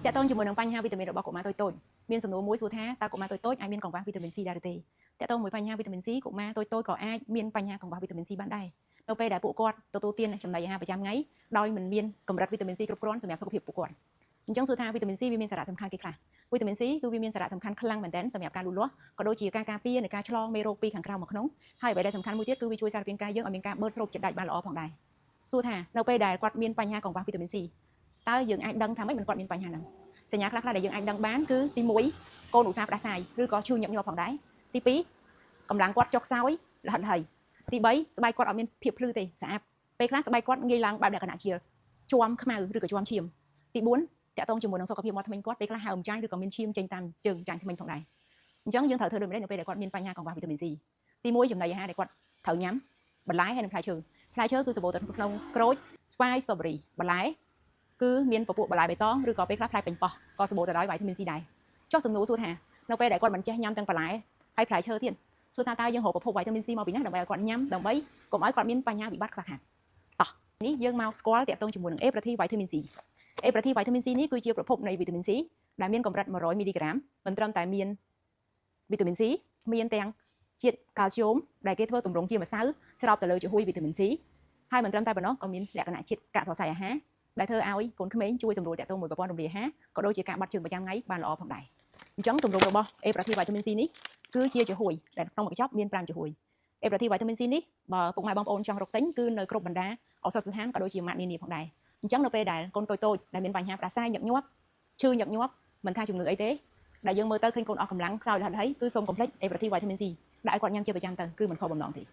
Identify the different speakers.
Speaker 1: ទាក់ទងជាមួយនឹងបញ្ហាវីតាមីនរបស់កុមារតូចៗមានសំណួរមួយសួរថាតើកុមារតូចៗអាចមានកង្វះវីតាមីន C ដែរឬទេទាក់ទងមួយបញ្ហាវីតាមីន C កុមារតូចៗក៏អាចមានបញ្ហាកង្វះវីតាមីន C បានដែរនៅពេលដែលពួកគាត់ទទួលទានចំណីអាហារប្រចាំថ្ងៃដោយមិនមានកម្រិតវីតាមីន C គ្រប់គ្រាន់សម្រាប់សុខភាពពួកគាត់អញ្ចឹងសួរថាវីតាមីន C វាមានសារៈសំខាន់គេខ្លះវីតាមីន C គឺវាមានសារៈសំខាន់ខ្លាំងមែនទែនសម្រាប់ការលូតលាស់ក៏ដូចជាការការពារនៃការឆ្លងមេរោគពីខាងក្រៅមកក្នុងហើយអ្វីដែលសំខាន់មួយទៀតគឺវាជួយសារពាង្គកាយយើងឲ្យមានការបឺតស្រូបជាតិដែកបានល្អផងដែរសួរថានៅពេលដែលគាត់មានបញ្ហាកង្វះវីតាមីន C តើយើងអាចដឹងថាម៉េចមិនគាត់មានបញ្ហាហ្នឹងសញ្ញាខ្លះៗដែលយើងអាចដឹងបានគឺទី1កូនឧស្សាហ៍ផ្ដាសាយឬក៏ឈឺញឹកញាប់ផងដែរទី2កម្លាំងគាត់ចុះខ្សោយលហិតហីទី3ស្បែកគាត់អត់មានភាពភ្លឺទេស្អាតពេលខ្លះស្បែកគាត់ងាយឡើងបែបលក្ខណៈជាជាំខ្មៅឬក៏ជាំឈាមទី4ទាក់ទងជាមួយនឹងសុខភាពមាត់ធ្មេញគាត់ពេលខ្លះហើមចាញ់ឬក៏មានឈាមចេញតាមជើងចាញ់ធ្មេញផងដែរអញ្ចឹងយើងត្រូវធ្វើដូចម្តេចនៅពេលដែលគាត់មានបញ្ហាកង្វះវីតាមីន C ទី1ចំណីអាហារដែលគាត់ត្រូវញ៉ាំបន្លែហើយនិងផ្លែឈើផ្លែឈើគឺសម្បូរទៅក្នុងក្រូចស្វាយ strawberry បន្លែគឺមានពពួកបន្លែបៃតងឬក៏ពេលខ្លះផ្លែប៉េងប៉ោះក៏សម្បូរទៅដោយវីតាមីន C ដែរចុះសំណួរសួរថានៅពេលដែលគាត់មិនចេះញ៉ាំទាំងបន្លែហើយផ្លែឈើទៀតសួរថាតើយើងរកប្រភពវីតាមីន C មកពីណាដើម្បីឲ្យគាត់ញ៉ាំដើម្បីកុំឲ្យគាត់មានបញ្ហាវិបត្តិខ្វះខាតតោះនេះយើងមកស្គាល់ទាក់ទងជាមួយនឹង A ប្រធីវីតាមីន C A ប្រធីវីតាមីន C នេះគឺជាប្រភពនៃវីតាមីន C ដែលមានកម្រិត100មីលីក្រាមមិនត្រឹមតែមានវីតាមីន C មានទាំងជាតិកាល់ស្យូមដែលគេធ្វើទម្រង់ជាម្សៅស្របទៅលើចំហុយវីតាមីន C ហើយមិនត្រឹមតែប៉ុណ្ណោះក៏មានលក្ខណៈជាតិកាកសរសៃអាហារដែលធ្វើឲ្យកូនក្មេងជួយសម្រួលទាក់ទងមួយប្រព័ន្ធរំលាយអាហារក៏ដូចជាការបាត់ជើងប្រចាំថ្ងៃបានល្អផងដែរអញ្ចឹងទម្រង់របស់ A ប្រធីវីតាមីន C នេះគឺជាចំហុយដែលក្នុងមួយកញ្ចប់មាន5ចំហុយ A ប្រធីវីតាមីន C នេះបើពុកម៉ែបងប្អូនចង់រកទិញគឺនៅគ្រប់បណ្ដាឱសថស្ថានក៏ដូចជាម៉ាកនានាផងដែរអញ្ចឹងនៅពេលដែលកូនតូចៗដែលមានបញ្ហាផ្ដាសាយញឹកញាប់ឈឺញឹកញាប់មិនថាជំងឺអីទេដែលយើងមើលទៅឃើញកូនអស់កម្លាំងខ្សោយលហិតហីគឺសូមកុំភ្លេច A ប្រធីវីតាមីន C ដាក់ឲ្យគាត់ញ៉ាំជាប្រចាំទៅគឺមិនខុសបំណងទេ។